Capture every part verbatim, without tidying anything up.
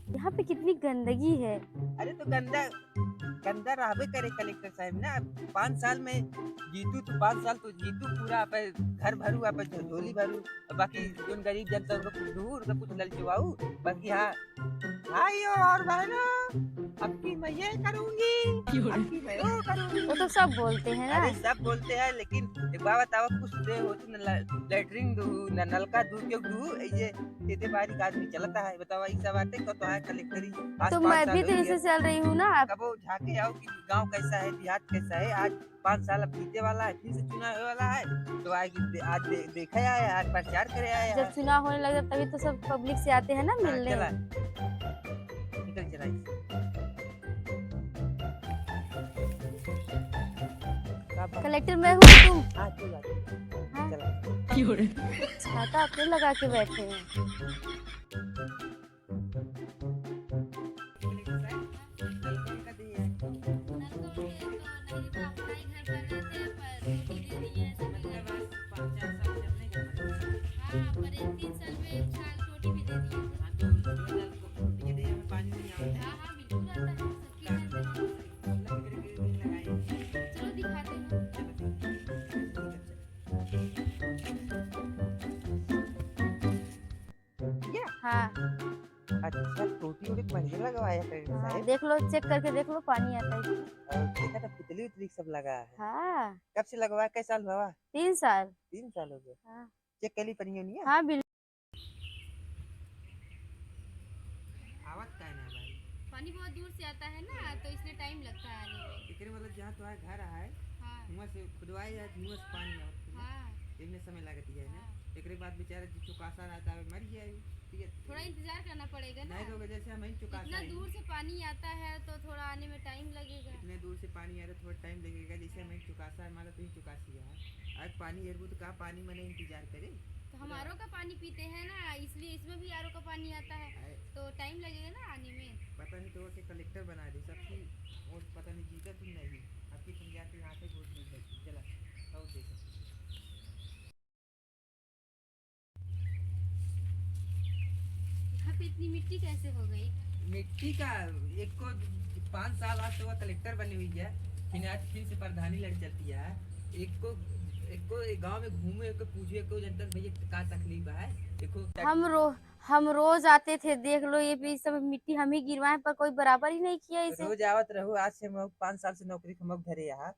यहाँ पे कितनी गंदगी है। अरे तो गंदा, गंदा रहबे करे कलेक्टर साहब ना। पाँच साल में जीतू तो, पाँच साल तो जीतू, पूरा आपे घर भरू, आपे झो-, झोली भरू, बाकी जोन गरीब जनता उनको कुछ दूर से कुछ ललचवाऊ, बाकी हाँ भाइयों और बहनों, अब की मैं ये करूँगी, अब की मैं वो करूँगी। वो तो सब बोलते हैं ना। अरे सब बोलते हैं, लेकिन एक बात बताओ, कुछ दे हो तो न ल-, लैट्रिन दू, न नलका दू, क्यों दू, ये खेती बाड़ी का आदमी चलता है, बताओ, ऐसा बात है, तो, तो है कलेक्टरी। आज तो पाँच मैं साल भी तो हो गया। इसे चल रही हूँ ना। कबो झाके आओ कि गाँव कैसा है, देहात कैसा है। आज पाँच साल अब बीते वाला है, फिर से चुनाव होए वाला है, तो आज दे-, आज दे-, देखे आए, आज प्रचार करे आए जब हैं। चुनाव होने लगे तभी तो सब पब्लिक से आते हैं ना हाँ, मिलने। चला। निकल चला इसे। का बात? कलेक्टर मैं हूँ, तुम? हाँ, तू जा, तू। हाँ? चला। छाता अपने लगा के बैठे हैं। हाँ, पर एक तीन साल में एक साल टोटी भी दे दिए थे। हाँ, हाँ, बिल्कुल आता है, सबके घर में है। चलो दिखाते हैं। हाँ। अच्छा, टोटी वोटी बढ़िया लगवाया है हाँ, साहब। देख लो, चेक करके देख लो, पानी आता है इसमें। और देखा था, पुतली उतली सब लगा है। हाँ। कब से लगवाया, कै साल हुआ? तीन साल। तीन साल हो गए। हाँ। चेक कर ली पनिया उनिया? हाँ, बिल्कुल। आवत काहे ना भाई? पानी बहुत दूर से आता है ना, तो इसलिए टाइम लगता है आने में। एकरे मतलब जहाँ तुम्हारा घर है, हाँ। हुआं से खुदवाए जाए, हुआं से पानी आवत है। हाँ। एमे समय लागत है ना। हाँ। एकरे बाद बेचारा जो चौकासा रहता है, मर गया है। ठीक है। थोड़ा इंतजार करना पड़ेगा ना। नहीं तो जैसे हम ही चौकासा इतना है। दूर से पानी आता है, तो थोड़ा आने में टाइम लगेगा। इतने दूर से पानी आ रहा, थोड़ा टाइम लगेगा। जैसे हम ही चौकासा है, मान लो तुम ही चौकासी है। आज पानी हेरबू तो का पानी मने इंतजार करे? तो हम आर ओ का पानी पीते हैं ना, इसलिए इसमें भी आर ओ का पानी आता है, अरे। तो टाइम लगेगा ना आने में। पता नहीं तो के कलेक्टर बना दे सबकी, और पता नहीं जीता तुम नहीं, आपकी पंचायत के यहाँ पे वोट नहीं लगती। चला, और देखो। यहाँ पे इतनी मिट्टी कैसे हो गई? मिट्टी का, एक को पाँच साल आज तो वह कलेक्टर बनी हुई है, फिर आज फिर से प्रधानी लड़ चलती है। एक को, एक को एक गांव में घूमे, एक को पूछे, एक को जनता से, "भैया, का तकलीफ है?" देखो, हम रो-, हम रोज आते थे, देख लो, ये भी सब मिट्टी हम ही गिरवाए, पर कोई बराबर ही नहीं किया इसे। रोज आवत रहू, आज से हम पाँच साल से नौकरी हम धरे यहाँ,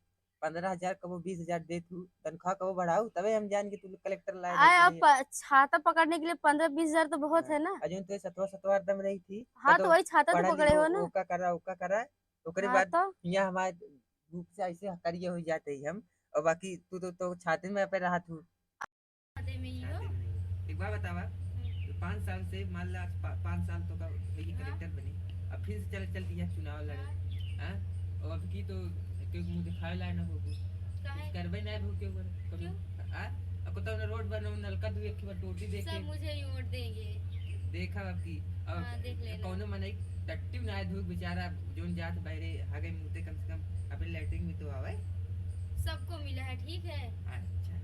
पन्द्रह हजार कबो बीस हजार देत हूँ, तनख्वाह कबो बढ़ाऊ, तबे हम जान के तू कलेक्टर लायक आए, है अब कि नहीं। प-, छाता पकड़ने के लिए पन्द्रह बीस हजार तो बहुत हाँ, है ना। अजून तो सतवा सतवा हरदम रही थी, हाँ, तो तो वही छाता तो पढ़ा पकड़े लिखो, हो ना। ओका करा, ओका करा, ओकरे हाँ, बाद तो? यहाँ हमारे रूप से ऐसे करिए हो जाते ही हम, और बाकी तू तो, तो छाते में पे रहा तू। छाते में ही हो। एक बार बतावा, हम्म। तो पाँच साल से, मान ला, आज पा-, पाँच साल तो का, ये हाँ। कलेक्टर बनी, अब फिर से चल, चल दिया चुनाव लड़े, हाँ। हाँ? और अब की तो क्यों मुँह दिखावे लायक ना होगू, काहे? कुछ करबे ना हो क्यों करे, कभी, क्यों? हाँ? अब को तो रोड बनो, नलका दू, एक बार टोटी देखे। सब मुझे ही वोट देंगे। देखा अब की, अब हाँ, देख लेना। कौनो मनई टट्टी ना धू बेचारा, जोन जात बहरे, हगे मुते कम से कम अपने लेटरिन में तो आवे। सबको मिला है, ठीक है? अच्छा,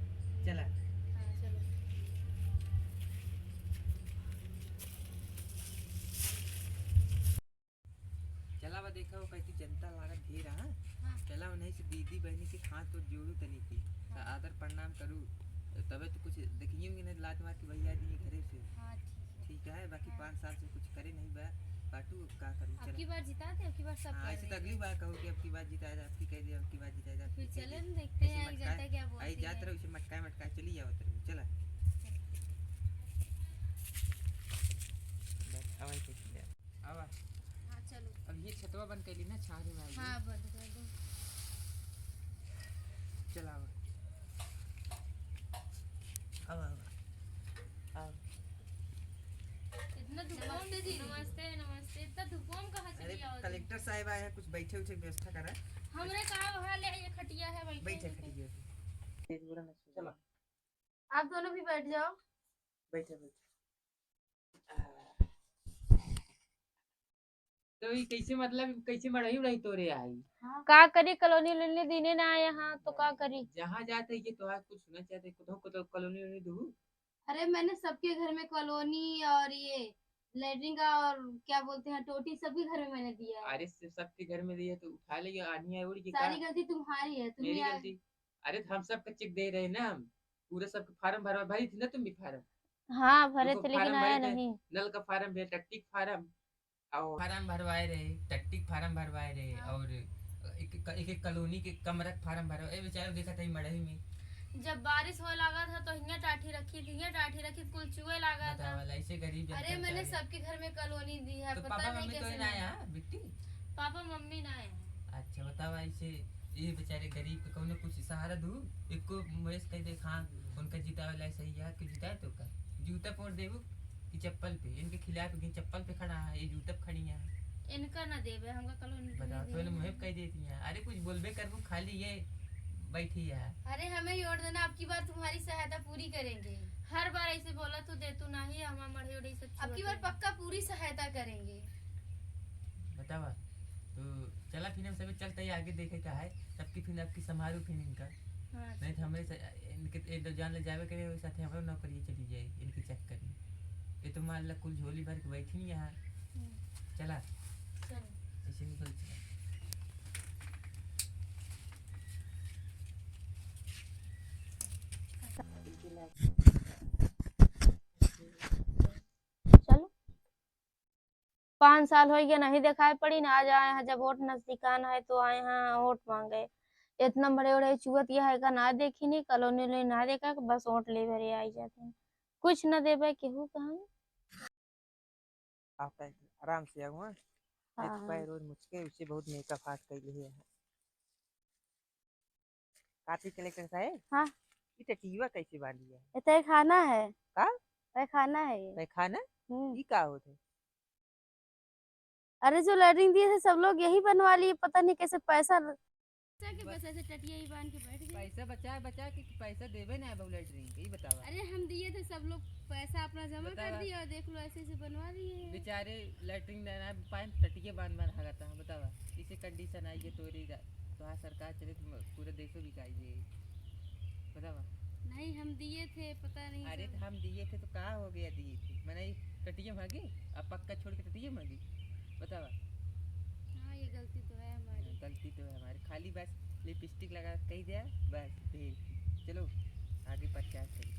चला। हाँ, चलो। चला बा, देखा हो, कैसी जनता लागत ढेर, हाँ? हाँ। चला, उन्हीं से दीदी बहनी के हाथ तो जोड़ू तनी की, हाँ। आदर प्रणाम करू, तबे तो कुछ देखिए कि नहीं, लात मार के भैया जी घरे से। हाँ, ठीक है। ठीक है, बाकी हाँ। पाँच साल से कुछ करे नहीं बा, बाटू अब का करू, अब चला। की बार जिता थे, अब की बार सब हाँ, कह ऐसे तो रहे अगली हैं। बार कहू कि अब की बार जिता जाए, अब की कह दिया, अब की बार जिता जाए, अब फिर की कह चले दिया। ना, देखते ऐसे हैं मटकाए, जनता क्या बोलती आई जात है। रहो, इसे मटकाए, मटकाए चली जाओ, चला। चला। बस, अब आई कुछ नहीं। आवा। हाँ, चलो। अब ये छतवा बंद कर ली ना, छाहरी में आ गई। हाँ, बंद कर दो। चला आवा। आवा, आवा। आवा। इतना धुपवा में नमस्ते जी। नमस्ते, नमस्ते। इतना धुपवा में कहाँ से अरे, लिया हो तुम? कलेक्टर साहब आए हैं, कुछ बैठे उठे व्यवस्था करा। हमरे का वहाँ ले, ये खटिया है, बैठे बैठे हैं। खटिया पे। चलो। आप दोनों भी बैठ जाओ। बैठे, बैठे। तो ये कैसे, मतलब, कैसे मड़ही उड़ही तोरे आई? हाँ। का करी, कॉलोनी उलोनी दीने ना आए हैं, तो का करी? जहाँ जाते ये तो आज कुछ सुना चाहते, कुछ, कुछ कॉलोनी उलोनी दू। अरे, मैंने सबके घर में कॉलोनी और ये लेटरिन का और क्या बोलते हैं, टोटी, सबके घर में मैंने दिया है। अरे, से सबके घर में दिया तो उठा ले, आदमी आए उड़ के सारी का? गलती तुम्हारी है, तुम मेरी ही आए। गलती? अरे, तो हम सबका चेक दे रहे ना हम, पूरा सबके फार्म भरवा, भरी थी ना तुम भी फार्म? हाँ, भरे देखो, थे, लेकिन फार्म भरे आया थे, नहीं। नल का फार्म भी, टट्टी का फार्म, और फार्म भरवाए रहे, टट्टी के फार्म भरवाए रहे, हाँ। और एक, एक, एक कॉलोनी के कमरा के फार्म भरवाए। ए, बेचारे देखा था ई मड़ही में। जब बारिश होए लगा था तो हियाँ टाठी रखी थी, हियाँ टाठी रखी थी, कुल चुए लगा था। बतावा, ऐसे गरीब जनता अरे, मैंने बेचारे। सबके घर में कॉलोनी दी है, तो पता पापा नहीं मम्मी तो कैसे ना नहीं। आया, बिट्टी? पापा मम्मी ना आए हैं। अच्छा, बतावा, ऐसे ये बेचारे गरीब के कौनो कुछ सहारा दू, एको मुएस कह दे, हाँ, उनका जितावे ला सही है, कि जिताए तो का? जूता पोर देबू कि चप्पल पे? इनके खिलाफ, कि चप्पल पे खड़ा है, ये जूता पे खड़ी है। इनका ना देबे, हमका कॉलोनी बताओ, नहीं तो देबे। मुँह पे कह देती हैं, अरे कुछ बोलबे करबू, खाली ये बैठी है। अरे हमें ही वोट देना, अब की बार तुम्हारी सहायता पूरी करेंगे। हर बार ऐसे बोला तू दे, तू नहीं, हमार मढ़ी उढ़ी सब अब की बार छोड़ दे। पक्का पूरी सहायता करेंगे। बतावा, तो चला फिर हम सब चलते ही आगे देखे का है, तब की फिर आपकी समारोह फिर इनका। हाँ, नहीं तो चलो। हमरे से, इनके एक दो जान ले जावे करे, वही साथे हमरो नौकरी चली जाए इनके चक्कर में। ये तो मान ला कुल झोली भर के बैठी यहाँ। हम्म। चला। चलो। ऐसे निकल चला। चलो। पाँच साल होइ गया, नहीं देखाई पड़ी ना, आज आए हैं, जब वोट नजदीकान है तो आए हैं वोट मांगे। इतना बड़े बड़े चुअत यह है का ना देखी नहीं, कॉलोनी उलोनी ना देखा, बस वोट ले भरे आई जाते हैं, कुछ न देबे केहू का हम। आप आराम से आऊ, हाँ? हाँ, एक हाँ। पैर और मुचके, उसे बहुत मेकअप हाथ कैले है। काफी कलेक्टर साहेब? हाँ। ई टटिया कैसे बांधी है? ये तय खाना है। का? तय खाना है ये। तय खाना? हम्म। ई का होत है? अरे, जो लेटरिन दिए थे, सब लोग यही बनवा लिए, पता नहीं कैसे पैसा पैसा के बस ऐसे टटिया ही बांध के बैठ गए। पैसा बचाए, बचाए के पैसा देबे ना बहू लेटरिन के, ई बतावा। अरे, हम दिए थे, सब लोग पैसा अपना जमा कर बतावा। दिए और देख लो, ऐसे ऐसे बनवा दिए हैं। बेचारे लेटरिन ना, ना पाए, टटिया बांध बांध हागत है, बतावा। इसे कंडीशन आई है तोरी रा-, तोहार सरकार चले तो पूरे देशों बिकाई जाए, बतावा। नहीं, हम दिए थे, पता नहीं अरे, सब। तो हम दिए थे तो का हो गया, दिए थे, मने टटिया मांगे, अब पक्का छोड़ के टटिया मांगे, बतावा। हाँ, ये गलती तो है हमारी। हाँ, गलती तो है हमारी। खाली बस लिपस्टिक लगा के कही दिया, बस ढेर। चलो, आगे प्रचार करी।